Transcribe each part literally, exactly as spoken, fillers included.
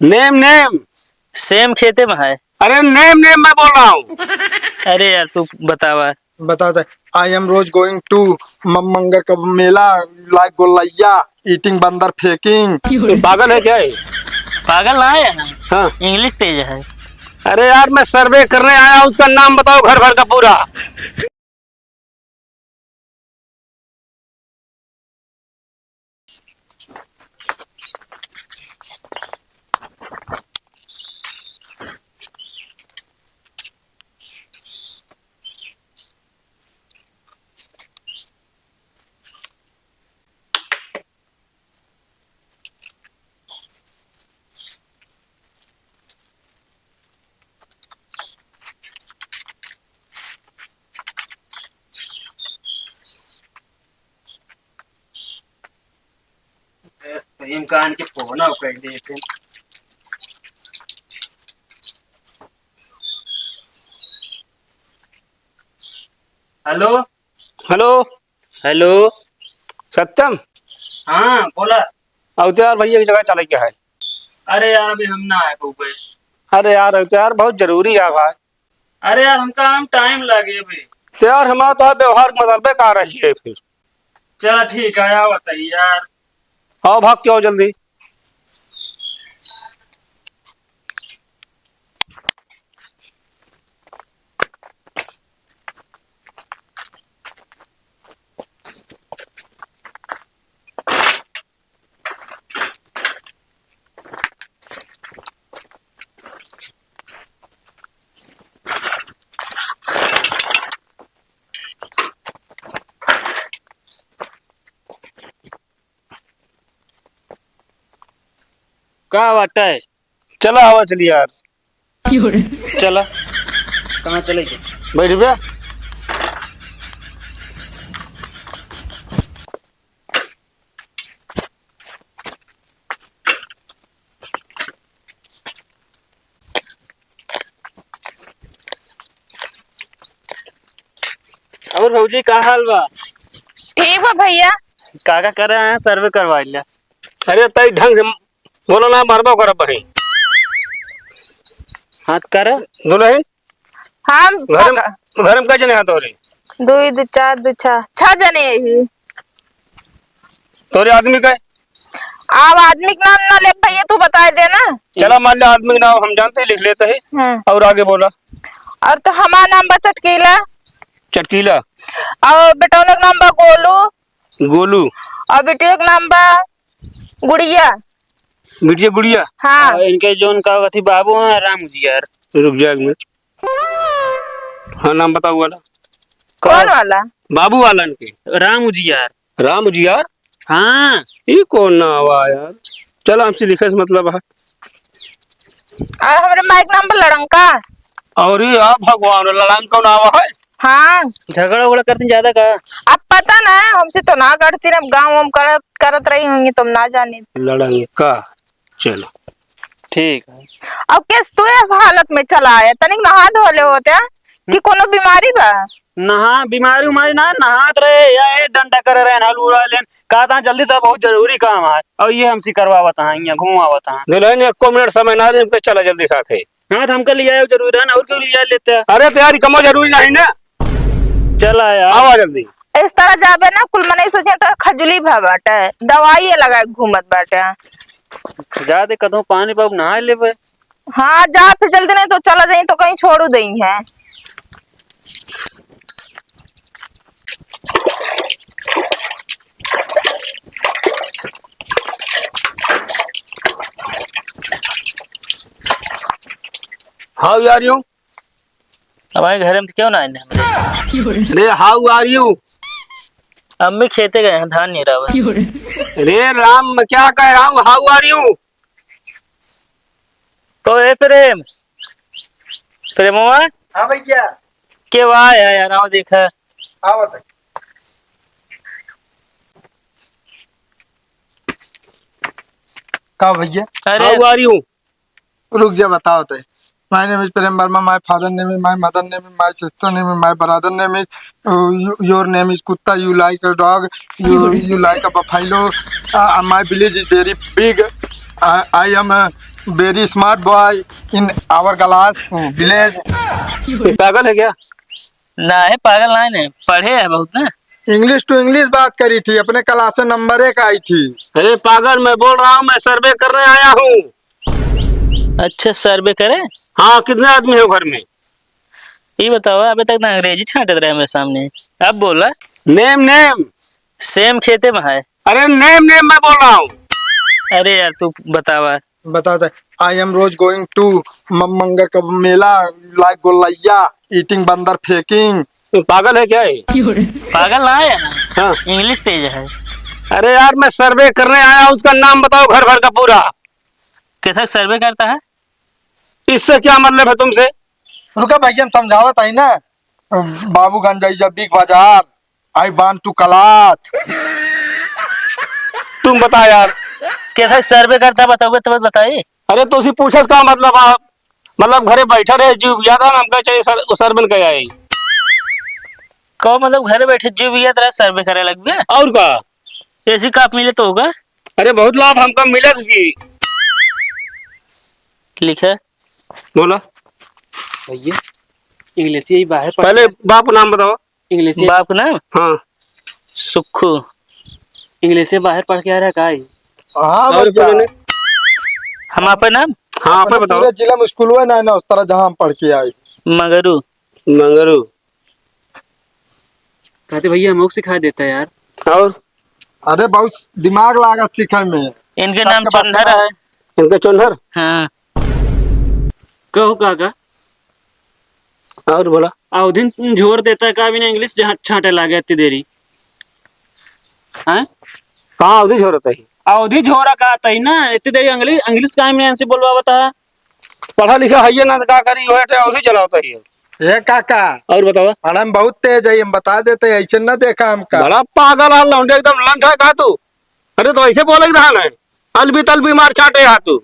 Name, name। सेम खेते में है। अरे name, name मैं बोल रहा हूँ। अरे यार, तू बतावा। बताओ तो, I am Rose going to म-, मंगर का मेला, like गोलैया, eating बंदर फेंकिंग। ये पागल है क्या ये? पागल ना है, हाँ। English तेज है। अरे यार, मैं survey करने आया हूँ, उसका नाम बताओ घर भर का पूरा। इमकान के फोन कर देते। हेलो। हेलो। हेलो। सत्यम। हाँ, बोला। अवतार भैया की जगह चला गया है। अरे यार, अभी हम ना आए पाउबे। अरे यार, अवतार बहुत जरूरी है भाई। अरे यार, हमका हम time लागे अभी। तो यार, हमारा तो व्यवहार के मतलब का रही है फिर। चला ठीक है, आओ बताइए यार। आओ भाग के आओ जल्दी। का बाटे? चला, आवा चली यार। चला। कहाँ चले के? बैठ बे। और भौजी, का हाल बा? ठीक बा भैया। का का करे हैं, survey करवा लिया। अरे, तई ढंग से बोला ना, मरबो करब बहिन। हाथ कर। दुलहिन, हम घर में, घर में कै जने हैं तोरे? दुई, दुई, चार, दुई, छह, छह जने यही। तोरे आदमी कै? अब आदमी के नाम ना ले भैया, तू बताए दे ना। चला, मान ले, आदमी के नाम हम जानते हैं, लिख लेते हैं। हाँ। और आगे बोला। और तो हमारा नाम बा चटकीला। चटकीला। और बेटौना के नाम बा गोलू। गोलू। और बिटिया के नाम बा गुड़िया। बिटिया गुड़िया? हाँ। और इनके जौन का कथी बाबू हैं, राम उजियार। रुक जा एक मिनट। हाँ, नाम बताओ वाला। कौन वाला? बाबू वाला इनके। राम उजियार। राम उजियार? हाँ। ई कौन नाम आवा यार? चल, हमसे लिखे से मतलब है। और हमरे माई के नाम पर लड़ंका। और ये, आ भगवान, लड़ंका नाम है? हाँ। झगड़ा उगड़ा करती ज्यादा का? अब पता ना, हमसे तो ना करती ना, गाँव वाम करत, करत रही होंगी, तुम ना जाने। लड़ंका, चलो। ठीक है। अब केस तू इस हालत में चला आया, तनिक नहा धो ले होते कि कोनो बीमारी बा? नहा, बीमारी उमारी ना, नहात रहे, या ए डंडा करे रहे, हल उड़ा लेन, कहा था जल्दी से बहुत जरूरी काम है, और ये हमसे करवावत हैं, यहाँ घुमावत हैं। दुलहिन, एको मिनट समय ना दे, हमके चला जल्दी साथे। हाँ, तो हमका लिया जरूरी है ना, और क्यों लिया लेते हैं? अरे, तैयारी कमो जरूरी नहीं ना। चला यार। आवा जल्दी। इस तरह जाबे ना, कुल मनई सोचे तो खजुली भा बाटे, दवाई लगा के घूमत बाटे। जा दे, कतहूँ पानी पाउब नहा लेबे। हाँ, जा फिर जल्दी, नहीं तो चला जाई तो कहीं छोड़ू दई है। How are you? हमारे घर में तो क्यों ना आए हमरे? अरे, how are you? अम्मी खेते गए हैं, धान नहीं रहा। अरे राम, मैं क्या कह रहा हूँ, how are you? को ए प्रेम, प्रेमवा? हाँ भैया। के वाह है यार, आओ देखा। आओ बता। का भैया? अरे। How are you? रुक जा, बताओ ते। My name is प्रेम वर्मा, my father name is, my mother name is, my sister name is, my brother name is, uh, you, your name is कुत्ता, you like a dog, you, you like a buffalo, uh, uh, my village is very big, uh, I am a very smart boy in our class, village. ये पागल है क्या? ना है, पागल ना है, पढ़े है बहुत ना। English to English बात करी थी, अपने class में number एक आई थी। अरे पागल, मैं बोल रहा हूँ, मैं survey करने आया हूँ। अच्छा, survey करे? हाँ, कितने आदमी हो घर में? ये बतावा, अबे तक तो अंग्रेजी छांटत रहे मेरे सामने, अब बोला। Name, name। Same खेते में है। अरे name, name मैं बोल रहा हूँ। अरे यार, तू बतावा। बता दे, I am रोज going to म-, मंगर का मेला, like गोलैया, eating बंदर फेंकिंग। तू पागल है क्या ये? पागल ना है, हाँ। English तेज है। अरे यार, मैं survey करने आया हूँ, उसका नाम बताओ घर भर का पूरा। कैसा survey करता है? इससे क्या मतलब है तुमसे? रुका भैया, हम समझावत हई ना। बाबूगंज आई जब big बाजार, I want to कलात। तुम बता यार। कैसा survey करता है, बताओगे तब बताई। अरे तो उसी पूछस का मतलब आप, मतलब घरे बैठा रहे, जीव बिया था, हमका चाहिए सर, survey कहे आई। कहो मतलब घरे बैठे जीव बिया तेरा survey करे लग गया? और का? ऐसी काप मिले तो होगा। अरे बहुत लाभ हमका मिलत ही। लिखे। बोला। भैया, English ही बाहर पढ़ पहले के बाप का नाम बताओ। English ही बाप का नाम? हाँ। सुक्खू। English ही बाहर पढ़ के आ रहा का ही? हाँ और भैया। कौन है? हम आपे नाम? हाँ, आपे अपने बताओ। पूरे जिला में स्कूल हुआ ना, ना उस तरह जहाँ हम पढ़ के आए। मंगरू। मंगरू। कहते भैया, हम लोग सिखा देता यार। और? अरे, बहुत दिमाग लागत सीखे में। इनके नाम सबके पास चोंधर ना है। इनके चोंधर? हाँ। कहो काका। और बोला। अवधी झोर देता है का बिना English जहाँ छांटे लागे इतनी देरी? हैं? कहाँ अवधी झोर होता है? अवधी झोरा का आता ही ना, इतनी देरी English, English का में ऐसे बोलवा बता। पढ़ा लिखा है ये ना, तो का करी, वह टे अवधी चलावता ही है। ए काका, और बतावा। पढ़ा में बहुत तेज है, हम बता देते, ऐसे ना देखा हमका। बड़ा पागल है लौंडे, एकदम लंठ है का तू? अरे तो ऐसे बोले ही रहा ना, अलबी तलबी मार चाटे हा तू।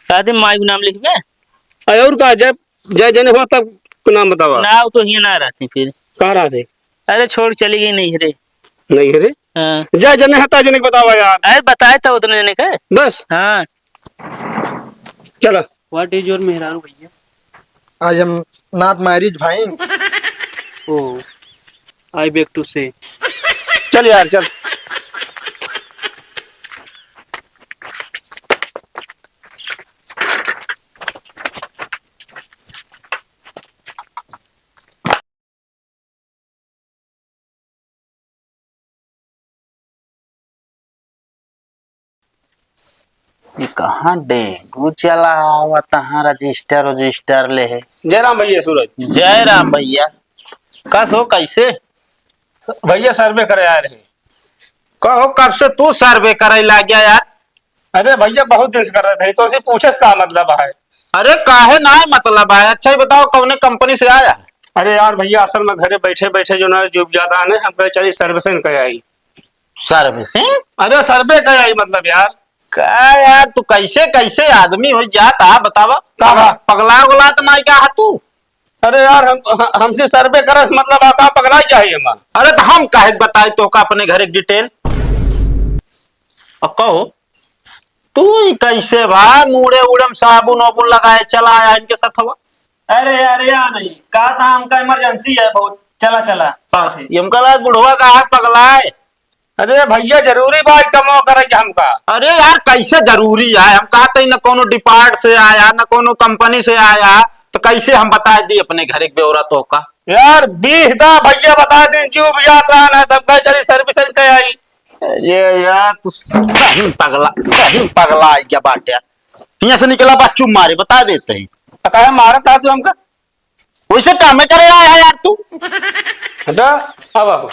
का दे माई को नाम लिखबे? अरे और का, जय, जय जने हो तब को नाम बतावा। ना, वो तो हियाँ ना रहती फिर। कहाँ रहते? अरे छोड़ चली गई नहीं रे। नहीं रे? हाँ। जय जने है ता जने के बतावा यार। अरे बताए था उतने जने के। बस? हाँ। चला। What is your मेहरारू भैया? I am not married भाई। Oh, I beg to say। चल यार, चल। ये कहाँ डेंगू चला आवा, तहाँ रजिस्टर वजिस्टर ले है। जय राम भैया सूरज। जय राम भैया। कस हो, कैसे? भैया सर्वे करे आए रहे। कहो, कब से तू सर्वे करे लाग गया यार? अरे भैया, बहुत दिन से कर रहे थे, तो उसे पूछे से का मतलब है? अरे काहे ना मतलब है? अच्छा ही बताओ, कौने कंपनी से आया? अरे यार भैया, असल में घरे बैठे बैठे जो ना जो ज्यादा आने, हम कहे चलिए सर्विसिंग कर आई। सर्विसिंग? अरे सर्वे कर आई मतलब यार। का यार, तू कैसे कैसे आदमी हो जात आ, बतावा? का बा? पगला उगला तो नहीं का है तू? अरे यार, हम, ह-, हमसे सर्वे करस मतलब आ का पगला जाए हम? अरे तो हम काहे बताई तो का अपने घर एक डिटेल? अब कहो, तू ही कैसे बा, मूड़े उड़म साबुन वाबुन लगाए चला आया इनके सथवा? अरे यार, या नहीं, का था हमका इमरजेंसी है बहुत, चला, चला, साथ ही। ये हमका लगा बुढ़वा का है, पगला है। अरे भैया, जरूरी बात कमो करे के हमका। अरे यार, कैसे जरूरी है? हम कहा थे न कोनो डिपार्ट से आया, न कोनो कंपनी से आया, तो कैसे हम बता दी अपने घर एक ब्यौरा तो का? यार, बीस दा भैया बता दे, जीव बियात रहा ना, तब कहे चली सर्विसिंग कर आई। अरे यार, तू सही पगला, सही पगला आई क्या बात है? यहाँ से निकला बा चुप मारे, बता देते ही। तो काहे मारत था तू हमका? वैसे काम में करे आया है यार तू। हटा, अब आओ।